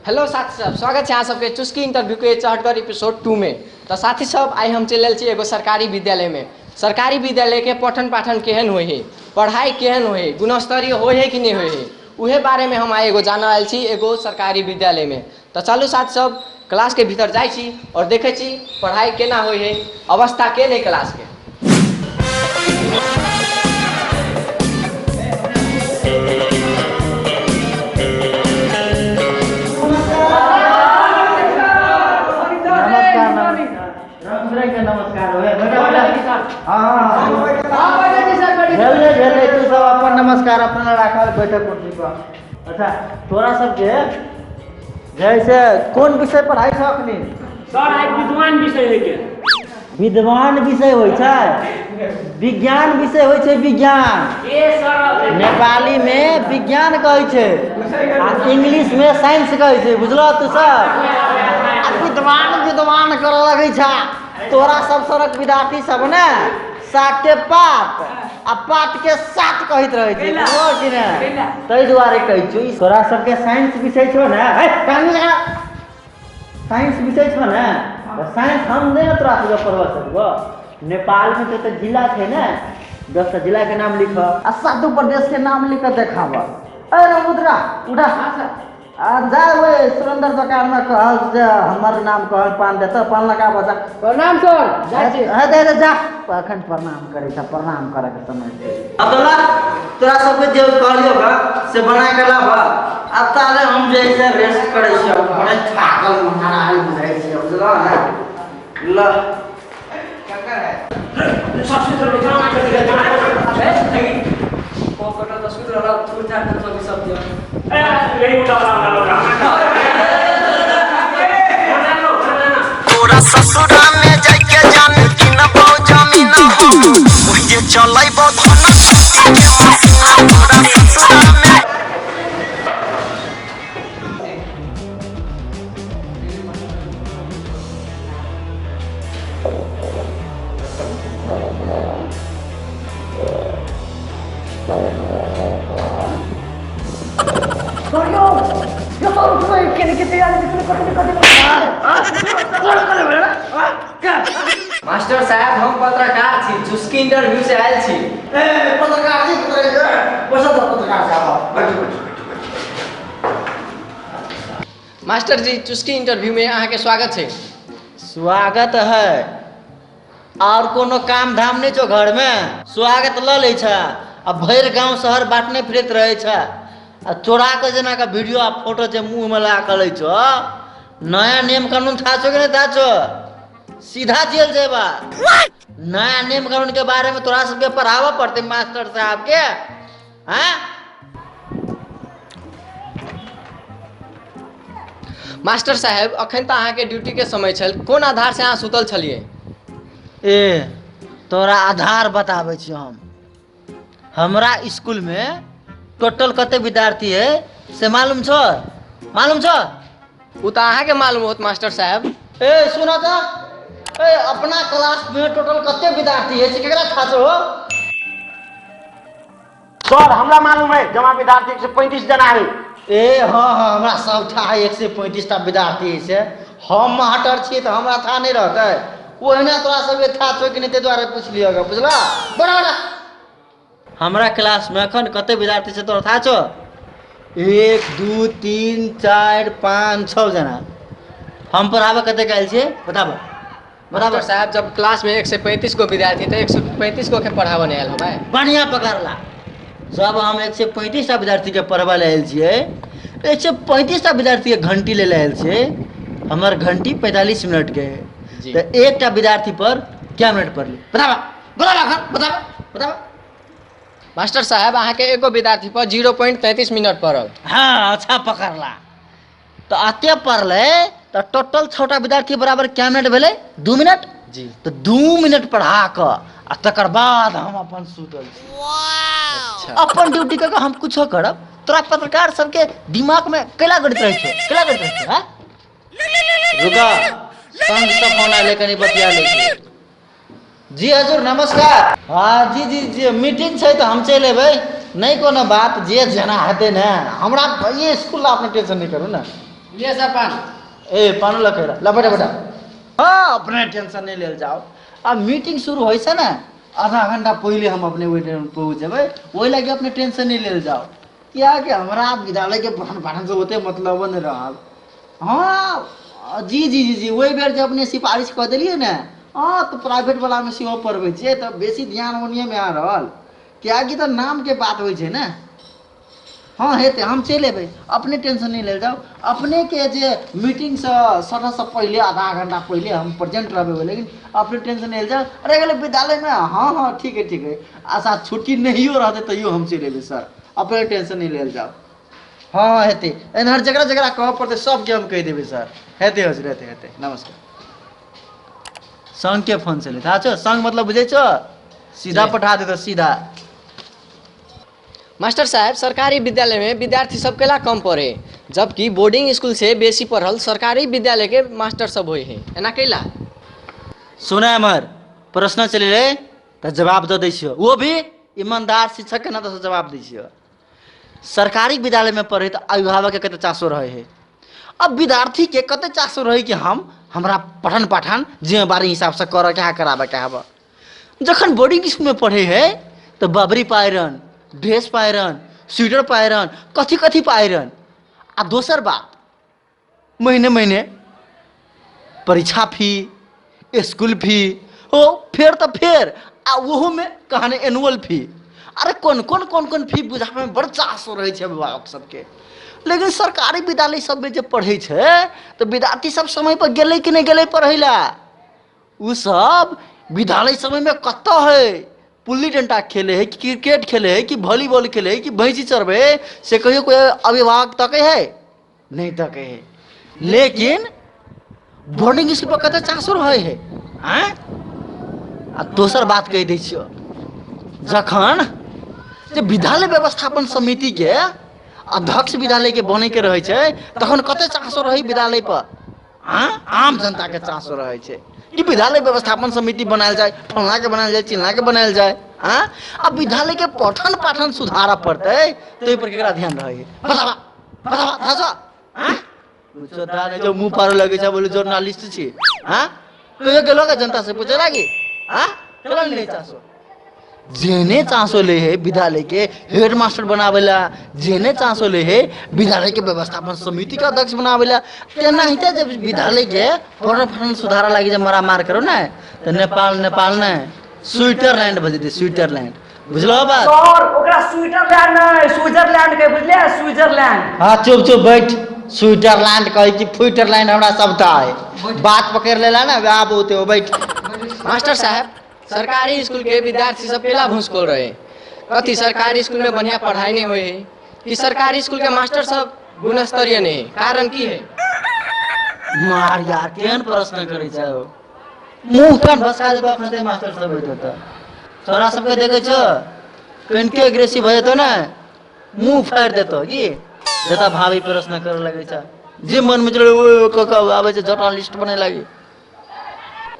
Hello साथी सब, स्वागत छै अहाँ सबके चुस्की इंटरव्यू के चहटगर एपिसोड 2 में। तो साथी सब, आइ हम चलि आयल छी एगो सरकारी विद्यालय में। सरकारी विद्यालय के पठन पाठन केहन होइ है, पढ़ाई केहन होइ है, गुणस्तरीय होइ है कि नहीं होइ है, उहे बारे में हम आइ एगो जानऽ आयल छी एगो सरकारी विद्यालय में। तो चलू साथी सब, क्लास के भीतर जाइ छी और देखै छी पढ़ाई केना होइ है, अवस्था केहन है क्लास के। नमस्कार नमस्कार, रंग के नमस्कार होए। बैठा बैठा। हाँ हाँ, भेलै भेलै, तू सब अपन नमस्कार अपना राखल, बैठक कुर्सी पर। अच्छा, तोरा सबके जैसे कोन विषय पढ़ाइ छौ अखनी? सर, आइ विद्वान विषय है के। विद्वान विषय होइ छै? विज्ञान विषय होइ छै, विज्ञान। ए सर, नेपाली में विज्ञान कहै छै आ इंग्लिश में साइंस कहै छै, बुझलो तू सब? आ विद्वान विद्वान करऽ लगै छै। तोरा सब सरक विद्यार्थी सब ने साते पात आ पात के सात कहैत रहै छै, बुझलो कि ने? ताहि दुआरे कहै छियौ, ई तोरा सबके साइंस विषय छौ ने, है, कान लगा। साइंस विषय छौ ने, तऽ साइंस हम नहि ने तोरा सबके पढ़बऽ सकबो। नेपालमे जते जिला छै ने, 10टा जिलाके नाम लिख आ सातो प्रदेशके नाम लिख कऽ देखाबऽ। अरे मुद्रा उठा आ जा, ओहि सुरेंद्र दोकानमे कहल जे हमर नाम कहल, पान देतऽ, पान लगाबऽ जा। प्रणाम सर, जाइ छी। हे दे दे, जा। अखन प्रणाम करै छ, प्रणाम करैके समय छै। अब्दुल्ला, तोरा सबके जे कहलियौ गा से बना के लाब। आ ताले हम जे है से रेस्ट करै छियै, बड़े थाकल महाराज बुझाइ छियै, बुझलौ ने? ल। तोरा ससुरा में जाइके जान किनबो जमीन हम, ओहिजे चलैबो धन के मशीन। तोरा ससुरा में मास्टर साहब, हम पत्रकार छी, चुस्की इंटरव्यू से आयल छी। ए पत्रकार जी, पत्रकार, बैसल तऽ पत्रकार साहब, बैठू बैठू बैठू। मास्टर जी, चुस्की इंटरव्यू में अहाँके स्वागत छै। स्वागत है। और कोनो काम धाम नहि छौ घरमे? स्वागत लऽ लै छ आ भरि गाँव शहर बाँटने फिरैत रहै छ आ चोरा कऽ जेना कऽ वीडियो आ फोटो जे मुँहमे लगा कऽ लै छौ। नया नियम कानून था छौ कि नहि था छौ? सीधा जेल जेबा। नया नियम कानून के बारे में तोरा सबके पढ़ाबऽ पड़तै मास्टर साहब के? हाँ। मास्टर साहेब, अखन तऽ अहाँके ड्यूटीके समय छल, कोन आधार से अहाँ सुतल छलियै? ए तोरा आधार बताबै छी हम। हमरा स्कूलमे टोटल कते विद्यार्थी है से मालूम छौ? मालूम छौ? ओ तऽ अहाँके मालूम होत मास्टर साहेब। ए सुन तऽ, ए अपना क्लास में टोटल कते विद्यार्थी है से केकरा था छौ? सर, हमरा मालूम है, जमा विद्यार्थी 135 जना है। ए हाँ हाँ, हमरा सब था है, 135 टा विद्यार्थी है से। हम मास्टर छियै तऽ हमरा था नहि रहतै? ओहिना तोरा सबके था छौ कि नहि, ताहि दुआरे पुछलियौ गे, बुझलह? बड़ा बड़ा हमरा क्लासमे एखन कते विद्यार्थी छै तोरा था छौ? 1 2 3 4 5 6 जना। हम पढ़ाबऽ कते आयल छियै, बताबऽ बताबऽ। मास्टर साहब, जब क्लास में 135 गो विद्यार्थी तऽ 135 गो के पढ़ाबऽ नहि आयल होबै? बढ़िया पकड़ला। जब हम 135 टा विद्यार्थीके पढ़बै लए आयल छियै, 135 टा विद्यार्थीके घंटी लै लए आयल छियै, हमर घंटी 45 मिनटके है। जी। तऽ एकटा विद्यार्थी पर कै मिनट पढ़ली, बताबऽ बताबऽ एखन बताबऽ बताबऽ। मास्टर साहब, अहाँके एगो विद्यार्थी पर 0.33 मिनट पड़ल। हाँ, अच्छा पकड़ला। तऽ एते पढ़लै तऽ टोटल 6टा विद्यार्थी बराबर कै मिनट भेलै? 2 मिनट। जी। तऽ 2 मिनट पढ़ा कऽ आ तकर बाद हम अपन सुतल छी। अच्छा। अपन ड्यूटी कऽ कऽ हम कुछो करब। तोरा पत्रकार सबके दिमागमे कैला गड़ैत रहै छौ, कैला गड़ैत रहै छौ? हाँ, रुका, संग से फोन आयल, कनि बतिया लै छी। जी हजुर, नमस्कार। हाँ जी जी जी, मीटिंग छै तऽ हम चलि अयबै, नहि कोनो बात, जे जेना हेतै ने। हमरा ये इसकुल अपने टेंशन नहि करू ने। लिए सर पान। ए पानो लखेरा ल बैठा बैठा। हाँ अपने टेंशन नहीं लेल जाओ। अब मीटिंग शुरू होइ छै ने आधा घंटा पहिले हम अपने ओहि टाइम पहुँच जेबै, ओहि लागी अपने टेंशन नहीं लेल जाओ। कियाकि हमरा विद्यालय के पठन पाठन से ओते मतलब नहीं रहल। हाँ जी जी जी जी ओहि बेर जे अपने सिफारिश कऽ देलियै ने, हाँ तऽ प्राइवेट वला मे सेहो पढ़बै छियै तऽ बेसी ध्यान ओनिये मे आ रहल, कियाकि तऽ नाम के बात होइ छै ने। हाँ हेतै, हम चलि अयबै, अपने टेंशन नहीं लेल जाओ। अपने के जे मीटिंगसँ सटसँ पहिले आधा घंटा पहिले हम प्रेजेंट रहबै, लेकिन अपने टेंशन नहीं लेल जाओ। अरे गेलै विद्यालयमे, हाँ हाँ ठीक है ठीक है, अच्छा छुट्टी नहियो रहतै तैयो हम चलि अयबै सर, अपने टेंशन नहीं लेल जाओ। हाँ हाँ हेतै, एन्हर जकरा जकरा कहऽ पड़तै सबके हम कहि देबै सर, हेतै हजुर हेतै हेतै। नमस्कार। संघके फोन छलै, थाहा छौ? संघ मतलब बुझै छौ? सीधा पठा देतौ सीधा। मास्टर साहब, सरकारी विद्यालय में विद्यार्थी सब केला कम पढ़े, जबकि बोर्डिंग स्कूल से बेसी पढ़ल सरकारी विद्यालय के मास्टर सब होए है, एना कैला? सुना एमहर प्रश्न चलि रहे तऽ जवाब दऽ दै छियौ, वो भी ईमानदार शिक्षक के नाते जवाब दै छियौ। सरकारी विद्यालय में पढ़े तऽ अभिभावक के कते चासो रहे है, अब विद्यार्थी के कते चासो रहे कि हम हमरा पठन पाठन जिम्मेवारी हिसाब से करऽ के है कराबऽ के है। जखन बोर्डिंग स्कूल में पढ़े है तऽ बबरी पायरन, ड्रेस पायरन, स्वेटर पायरन, कथी कथी पायरन। आ दोसर बात महीने महीने परीक्षा फी, स्कूल फी, ओ फेर तऽ फेर आ ओहोमे कहानी एनुअल फी। अरे कोन कोन कोन कोन फी बुझाबैमे बड़ चासो रहै छै अभिभावक सबके। लेकिन सरकारी विद्यालय सबमे जे पढ़ै छै तऽ विद्यार्थी सब समयपर गेलै कि नहि गेलै पढ़ै लए? ओ सब विद्यालय समयमे कतऽ है, पुल्ली डंटा खेले है कि क्रिकेट खेले है कि वॉलीबॉल खेले है कि भैंसी चरबै है, से कहियो कोई अभिभावक तकै है? नहीं तकै है। लेकिन बोर्डिंग स्कूल पर कते चासो रहै है आँय? आ दोसर बात कहि दै छियौ, जखन जे विद्यालय व्यवस्थापन समिति के अध्यक्ष विद्यालय के बनै के रहै छै तखन कते चासो रहै विद्यालय पर, आँ? आम जनता के चासो रहै छै कि विद्यालय व्यवस्थापन समिति बनायल जाय, फलना के बनायल जाय, चिलना के बनायल जाय। आँ? आ विद्यालय के पठन पाठन सुधारऽ पड़तै ताहि पर केकरा ध्यान रहै है? बताबा बताबा थाहा छौ? आँ? चोदा नहि जो मुँह पार लगै छै, बोले जर्नलिस्ट छी। हाँ कहियो गेलो का जनता से पूछे लागी? हाँ केला नहीं चासो? जेने चासो ले है विद्यालय के हेड मास्टर बनावेला, जेने चासो ले है विद्यालय के व्यवस्थापन समिति के अध्यक्ष बनावेला, तेनाहिते जब विद्यालय के पठन पाठन सुधारा लागी जब मारामार करो ना तो नेपाल नेपाल ने स्विट्जरलैंड बजे दे, स्विट्जरलैंड। बुझलो बात? सर ओकरा स्विट्जरलैंड नहीं स्विट्जरलैंड के बुझलिए, स्विट्जरलैंड। हाँ चुप चुप बैठ, स्विट्जरलैंड कहै कि फुइटरलैंड हमरा सबटा है, बात पकड़ लेला ना वएह बहुते हो, बैठ। मास्टर साहब, सरकारी स्कूल के विद्यार्थी सब केला भूसकोल रहे? कथी सरकारी स्कूल में बढ़िया पढ़ाई नहीं हुई है कि सरकारी स्कूल के मास्टर सब गुणस्तरीय नहीं है? कारण की है? मार यार केहन प्रश्न करै छै, मुँह कान भसका देतौ अखन मास्टर सब होइत होतौ। छोरा सबके देखै छौ कनिके एग्रेसिव भऽ जेतौ ने मुँह फाड़ि देतौ की, जतऽ भाभी प्रश्न करऽ लगै छै जे मनमे चलै ओ कऽ कऽ आबै छै जर्नलिस्ट बनै लागी।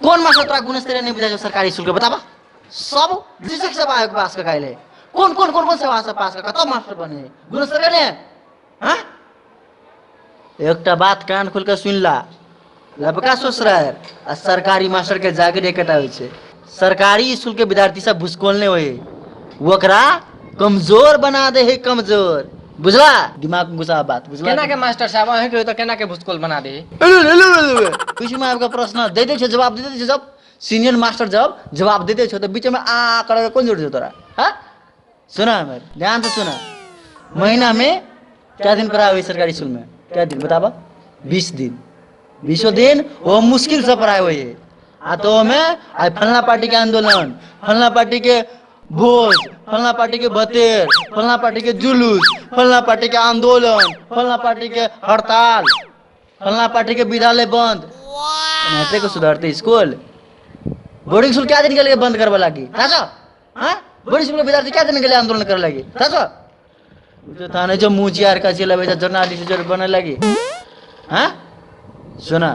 कोन मास्टर तोरा गुणस्तरीय नहीं बुझाइ छौ सरकारी स्कूल के? बताबा, सब शिक्षक सब आयोग पास कऽ आयल है, कोन कोन कोन कोन सेवा सब पास कऽ कतऽ मास्टर बने है गुणस्तरीय नहीं है? हाँ एकटा बात कान खोल कऽ सुनि ला, लबका ससुराल आ सरकारी मास्टर के जागीर एकेटा होइ छै। सरकारी स्कूल के विद्यार्थी सब भुसकोल नहि होइ है, ओकरा कमजोर बना दे है, कमजोर, बुझला? दिमाग में घुसा बात, बुझला? केना के मास्टर साहब अहें के तो केना के भुसकोल बना दे? बीच में आबि कऽ प्रश्न दे दै छै, जवाब दे दै छै। जब सीनियर मास्टर जब जवाब दे दै छौ तऽ बीच में आ करऽ के कोन जरूरत छौ तोरा? हाँ सुना, हमर ध्यान से सुना, महीना में क्या दिन पढ़ाई हुई सरकारी स्कूल में? क्या दिन बताबा? 20 दिन, 20 दिन वो मुश्किल से पढ़ाई हुई है। आ तो में आई फलना पार्टी के आंदोलन, फलना पार्टी के भोज, फलना पार्टी के बतेर, फलना पार्टी के जुलूस, फलना पार्टी के आंदोलन, फलना पार्टी के हड़ताल, फलना पार्टी के विद्यालय बंद। एनाहिते के सुधरते स्कूल? बोर्डिंग स्कूल क्या दिन के लिए बंद करवा लागी? थाहा छौ? हाँ बोर्डिंग स्कूल के विद्यार्थी क्या दिन के लिए आंदोलन करे लागी? थाहा छौ? जो थाने जो मुँह चियार का चिल्लाबै छै जर्नलिस्ट जर बने लागी। हाँ सुना,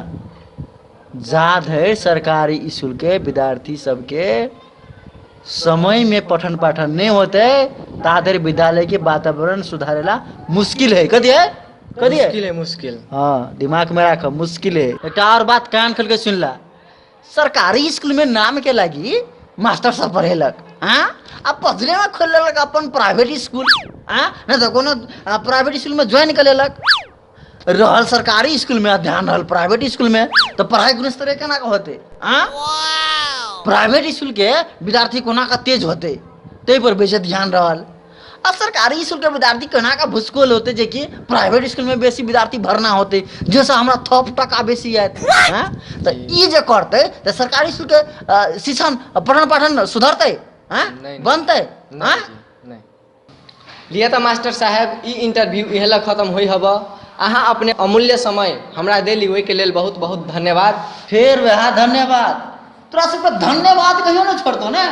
जा धरि सरकारी स्कूल के विद्यार्थी सबके समय में पठन पाठन नहीं होते ता धरि विद्यालय के वातावरण सुधारेला मुश्किल है। कथी है? कह दिए। मुश्किल है, मुश्किल। हाँ, दिमाग में राख, मुश्किल है। एक और बात कान खोल के सुन ला, सरकारी स्कूल में नाम के लागी मास्टर सब पढ़ेलक। हाँ, अब पजले में खोल लेलक अपन प्राइवेट स्कूल। हाँ, नहीं तो कोनो प्राइवेट स्कूल में ज्वाइन कर लेलक। रहल सरकारी स्कूल में, ध्यान रहल प्राइवेट स्कूल में, तो पढ़ाई गुणस्तरीय केना के होते? हाँ, प्राइवेट स्कूल के विद्यार्थी कोना का तेज होते ताहि पर बेसी ध्यान रहल, आ सरकारी स्कूल के विद्यार्थी कोना का भुसकोल होते, जे कि प्राइवेट स्कूल में बेसी विद्यार्थी भरना होते, जैसे हमरा थप टका बेसी आयत। हाँ, तऽ ई जे करतै तऽ सरकारी स्कूल के शिक्षण पठन पाठन सुधरतै? हाँ, नहीं। बनतै? नहीं। हाँ। जी, नहीं। लिअ तऽ मास्टर साहेब, ई इंटरव्यू इहे लए खत्म होइ हब। अहाँ अपने अमूल्य समय हमरा देली, ओहिके लेल बहुत बहुत धन्यवाद। फेर वएह धन्यवाद। तोरा सबके धन्यवाद कहियो नहि छोड़तौ ने।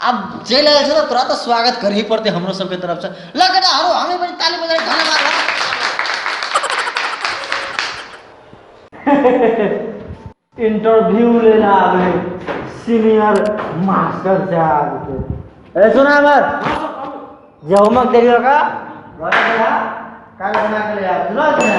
आब चलि आयल छै तऽ तोरा तऽ स्वागत करही पड़तै हमरो सबके तरफसँ। लऽ बेटा, हरो हमें बड़ी ताली बजाई, धन्यवाद। इंटरव्यू लेना आवे सीनियर मास्टर साहब के। ए सुना, अमर, जे होमवर्क देलियो का काल बना के ले आ, बुझलो कि ने?